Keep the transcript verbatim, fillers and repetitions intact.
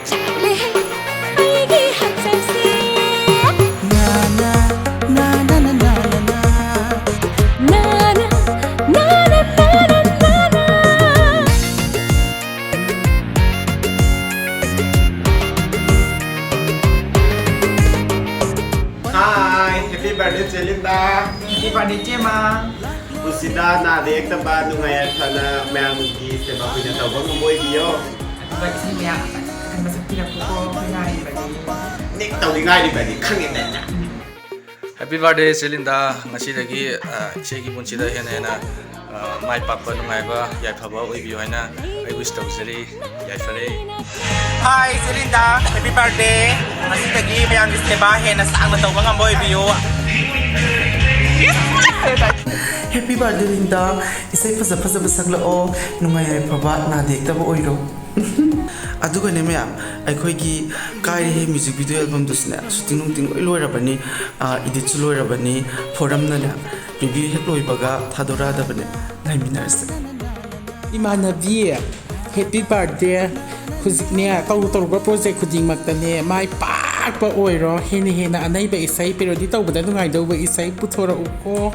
ꯆꯥꯛꯂꯦ ꯑꯩꯒꯤ ꯍꯛꯆꯥꯡꯁꯦ꯫ ꯅꯥ, ꯅꯥ, ꯅꯥ, ꯅꯥ, ꯅꯥ, ꯅꯥ, ꯅꯥ꯫ ꯅꯥ, ꯅꯥ, ꯅꯥ, ꯅꯥ, ꯅꯥ, ꯅꯥ, ꯅꯥ꯫ Hi, happy birthday, ꯆꯦ ꯂꯤꯟꯗꯥ꯫ Happy birthday, ꯆꯦꯃ꯫ ꯄꯨꯟꯁꯤꯗ ꯅꯥꯗ ꯌꯦꯛꯇꯕ, ꯅꯨꯡꯉꯥꯏ ꯌꯥꯏꯐꯅ ꯃꯌꯥꯝꯒꯤ ꯁꯦꯕꯥ ꯀꯨꯏꯅ ꯇꯧꯕ ꯉꯝꯕ ꯑꯣꯏꯕꯤꯌꯣ꯫ ꯑꯗꯨꯒ ꯏꯁꯩ ꯃꯌꯥꯝ ꯐꯖꯅ ꯁꯛꯄꯤꯔꯛꯄꯀꯣ, ꯑꯩꯈꯣꯏ ꯉꯥꯏꯔꯤꯕꯅꯤ꯫ ꯅꯤꯛ ꯇꯧꯗꯤ ꯉꯥꯏꯔꯤꯕꯅꯤ, ꯈꯪꯉꯦꯗꯅ꯫ Happy birthday, ꯆꯦ ꯂꯤꯟꯗꯥ꯫ ꯉꯁꯤꯗꯒꯤ, ꯑ, ꯏꯆꯦꯒꯤ ꯄꯨꯟꯁꯤꯗ ꯍꯦꯟꯅ ꯍꯦꯟꯅ, ꯑ, ꯃꯥꯏ ꯄꯥꯛꯄ, ꯅꯨꯡꯉꯥꯏꯕ, ꯌꯥꯏꯐꯕ ꯑꯣꯏꯕꯤꯌꯨ ꯍꯥꯏꯅ ꯑꯩ wish ꯇꯧꯖꯔꯤ꯫ ꯌꯥꯏꯐꯔꯦ꯫ Hi, ꯆꯦ ꯂꯤꯟꯗꯥ, happy birthday꯫ ꯉꯁꯤꯗꯒꯤ ꯃꯌꯥꯝꯒꯤ ꯁꯦꯕꯥ ꯍꯦꯟꯅ ꯁꯥꯡꯅ ꯇꯧꯕ ꯉꯝꯕ ꯑꯣꯏꯕꯤꯌꯨ꯫ Happy birthday, Linda. ꯏꯁꯩ ꯐꯖ ꯐꯖꯕ ꯁꯛꯂꯛꯑꯣ, ꯅꯨꯡꯉꯥꯏ ꯌꯥꯏꯐꯕ, ꯅꯥꯗ ꯌꯦꯛꯇꯕ ꯑꯣꯏꯔꯣ꯫ ꯑꯗꯨꯒꯅꯦ ꯃꯌꯥꯝ, ꯑꯩꯈꯣꯏꯒꯤ ꯀꯥꯏꯔꯦꯍꯦ music video albumꯗꯨꯁꯨꯅꯦ, shooting ꯅꯨꯡꯇꯤꯡ ꯂꯣꯏ ꯂꯣꯏꯔꯕꯅꯤ, ꯑ, editꯁꯨ ꯂꯣꯏꯔꯕꯅꯤ, forum ꯅꯅꯦ review ꯍꯦꯛ ꯂꯣꯏꯕꯒ ꯊꯥꯗꯣꯔꯛꯑꯗꯕꯅꯦ꯫ ꯉꯥꯏꯃꯤꯟꯅꯔꯁꯦ꯫ ꯏꯃꯥꯟꯅꯕꯤ, happy birthday꯫ ꯍꯧꯖꯤꯛꯅꯦ, ꯇꯧꯔꯨ ꯇꯧꯔꯨꯕ project ꯈꯨꯗꯤꯡꯃꯛꯇꯅꯦ, ꯃꯥꯏ ꯄꯥꯛꯄ ꯑꯣꯏꯔꯣ, ꯍꯦꯟꯅ ꯍꯦꯟꯅ ꯑꯅꯩꯕ ꯏꯁꯩ, parody ꯇꯧꯕꯗ ꯅꯨꯡꯉꯥꯏꯗꯧꯕ ꯏꯁꯩ ꯄꯨꯊꯣꯔꯛꯎꯀꯣ꯫